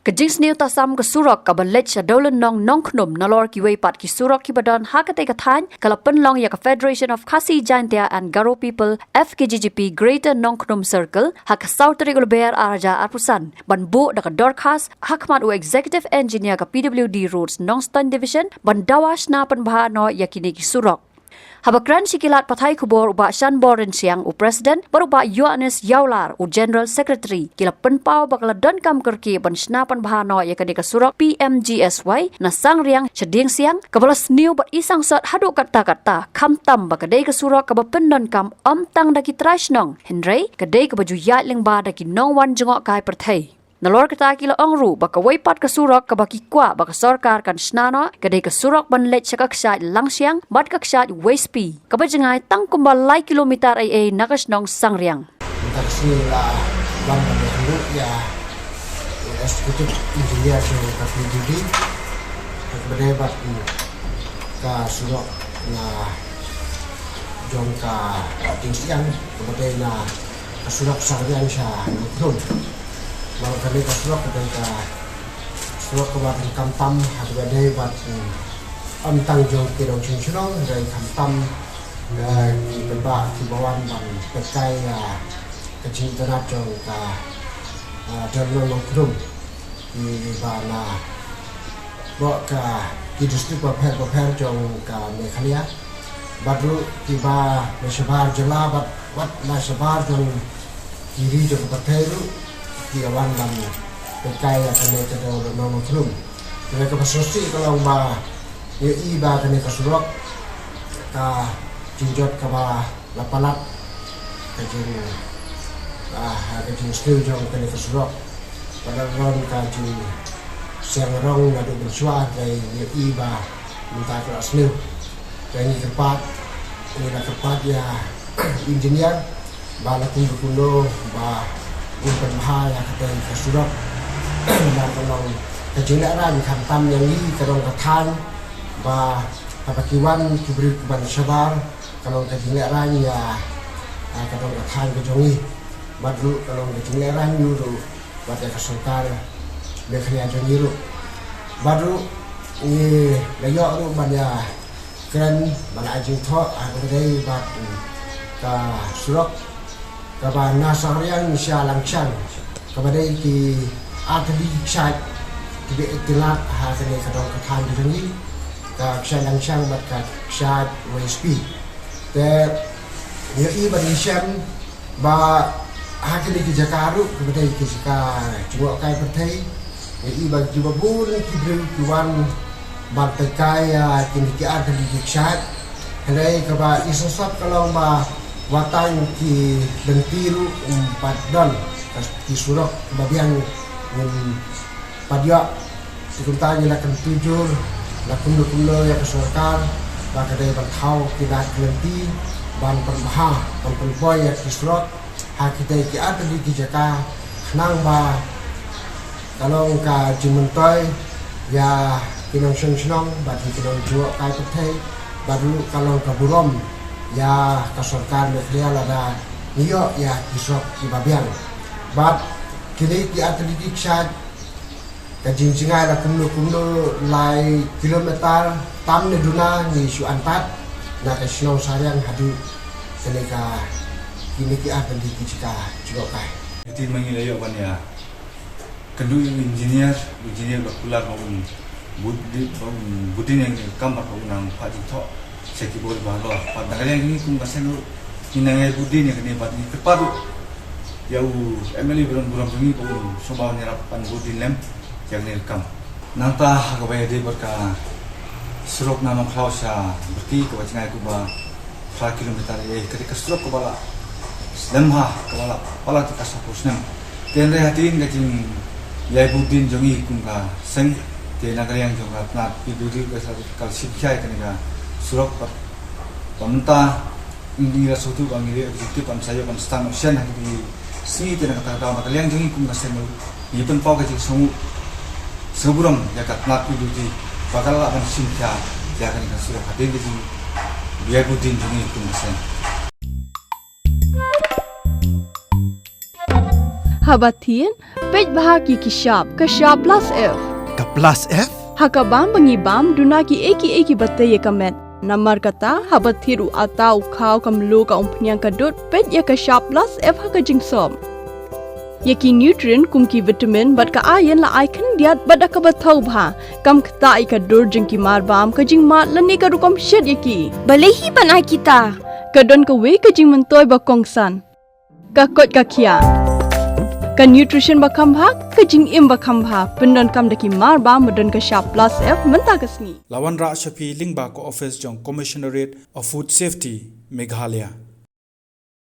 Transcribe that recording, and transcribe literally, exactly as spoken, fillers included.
Ka jingsniew tasam ka surok kaba leit sha Dewlynnong Nongkhnum nalor kiwei pat ki surok kiba don ha katei ka thaiñ ka la pynlong ïa ka Federation of Khasi Jaintia and Garo People, F K G G P, Greater Nongkhnum Circle ha ka saw tarik u Lber ar hajar arphew san, ban buh da ka dorkhas ha khmat u Executive Engineer ka P W D Roads Nongstoiñ Division ban dawa shna pynbha noh ïa kine ki surok. Haba kren sha ki lad pathai khubor u Bah Shanbor Rynsiang, u President, bad u Bah Yohanes Yawlar, u General Secretary, ki la pynpaw ba ka la donkam kyrkieh ban shna pynbha noh ïa kane ka surok P M G S Y na Sangriang sha Diengsiang, kaba la sniew bad i sangsot haduh katta katta, khamtam ba ka dei ka surok kaba pyndonkam ym tang da ki trai shnong, hynrei ka dei kaba ju ïaid lyngba da ki nongwan jngohkai pyrthei. Nalor kata ki la ong ruh ba kawei pat ka surok kaba ki kwah ba ka sorkar kan shna noh ka dei ka surok ban leit sha ka kshaid Langsiang bad ka kshaid Wespi, kaba jngai tang kumba lai kilometer ei ei na ka shnong Sangriang. Mynta ka sngi la wan ban ïakynduh ïa u Executive Engineer jong ka P W D, kaba dei bad ka surok na jong ka Diengsiang, kaba dei na ka surok Sangriang sha Nongkhnum. Namar kane ka surok ka dei ka surok kaba donkam tam ha kaba dei bad, mm, ym tang jong ki nongshong shnong, hynrei khamtam, eh, ki paidbah kiba wan ban pynkai, eh, ka jingitynnad jong ka, eh, Dewlynnong Nongkhnum. Kiba na baroh ka ki district bapher bapher jong ka Meghalaya. Bad ruh kiba na shabar jylla bad wat na shabar jong ki ri jong ka pyrthei ruh ki ïa wan ban pynkai ïa kane ka Dewlynnong Nongkhnum. Kane kaba sngewsih ka long ba ïohi ba kane ka surok ka jingjot kaba la palat ka jing, ah, ka jingsniew jong kane ka surok. Palat ron ka jingseng rong naduh mynshuwa, hynrei ngi ïohi ba mynta ka la sniew. Te ngi kyrpad, ngi la kyrpad ïa engineer ba la kumno kumno ba un pynbha ïa katei ka surok. Ba ka long ka jinglehraiñ khamtam ïa ngi ka dong ka thaiñ, ba haba ki wan ki briew ki ban shabar, ka long ka jinglehraiñ ïa, ah, ka dong ka thaiñ ka jong ngi. Bad ruh ka long ka jinglehraiñ ïa u ruh bad ïa ka sorkar Meghalaya jong ngi ruh. Bad ruh ngi la ïoh ruh ban ïa kren ban ai jingthoh ha kaba dei bad ka surok kaba na Sangriang sha Langsiang, kaba dei ki artylli ki kshaid kiba itynnad ha kane ka dong ka thaiñ ka jong ngi, ka kshaid Langsiang bad ka kshaid Wespi. Te ngi ïohi bad ngi shem ba ha kine ki jaka ruh kiba dei ki jaka jngohkai pyrthei, ngi ïohi ba kiba bun ki briew ki wan ban pynkai ïa kine ki artylli ki kshaid. Hynrei kaba i sangsot ka long ba wat tang ki lynti ruh ym pat don, ka ki surok ba biang ngim pat ïoh. Te kumta ngi la kyntu jur la kumno kumno ïa ka sorkar ba ka dei ban thaw ki lad ki lynti ban pynbha, ban pynpoi ïa ki surok ha kitei ki artylli ki jaka, khnang ba ka long ka jingmyntoi ïa ki nongshong shnong bad ki nongjngohkai pyrthei, bad ruh ka long ka burom ïa ka sorkar Meghalaya lada ngi ïoh ïa ki surok kiba biang. Bad kine ki artylli ki kshaid, ka jingjngai la kumno kumno lai kilometer tam ne duna ngi shu antad na ka shnong Sangriang haduh kane ka, kine ki artylli ki jaka jngohkai. Te ma ngi la ïoh ban ïa kynduh ïa u engineer, u engineer ba kular ba un bud dien, ba un bud dien ïa kane ka kam bad ba un nang phah jingthoh sha ki bor ba halor. Bad na ka liang jong ngi kum ka seng ruh ngi nang ïa bud dien ïa kane bad ngi kyrpad ruh ïa u M L A ba don burom jong ngi ba un sngewbha ban ïarap ban bud dien lem ïa kane ka kam. Nangta ha kaba ïadei bad ka surok na Nongkhlaw sha Byrti kaba jngai kumba phra kilometer, eh, ka dei ka surok kaba la slem bha, kaba la palat ka saphew snem. Te hynrei hadien ka jingïai bud dien jong ngi kum ka seng, te na ka liang jong ka tnat P W D ka sa ka shim khia ïa kane ka surok. Bad mynta ngi la sngewthuh ba ngi dei objective ban sa ïoh ban start option ha kine ki sngi, te na kata ka daw na ka liang jong ngi kum ka seng ngi pynpaw ka jingsngew, sngewburom ïa ka tnat P W D ba ka la lah ban shim khia ïa kane ka surok hadien ka jingïai bud dien jong ngi kum ka seng. Haba thied, peit bha ïa ki shap, ka shap plus F. Ka plus F? Ha ka bam ba ngi bam, duna kiei kiei kiba tei ïa ka met. Namar kata, haba thied u atta, u khaw, ka mluh, ka umphniang, ka dud, peit ïa ka shap plus F ha ka jingsop. Ïa ki nutrient kum ki vitamin bad ka iron la ai khyndiat bad da kaba thaw bha. Kam ktah ïa ka dur jong ki marbam, ka jingmad lane ka rukom shet ïa ki. Balei hi ban ai kita? Ka don kawei ka jingmyntoi ba kongsan. Ka koit ka khiah. Ka nutrition ba kham bha, ka jingim ba kham bha. Pyndonkam da ki marbam ba don ka shap plus F mynta ka sngi. La wanrah sha phi lyngba ka office jong Commissionerate of Food Safety, Meghalaya.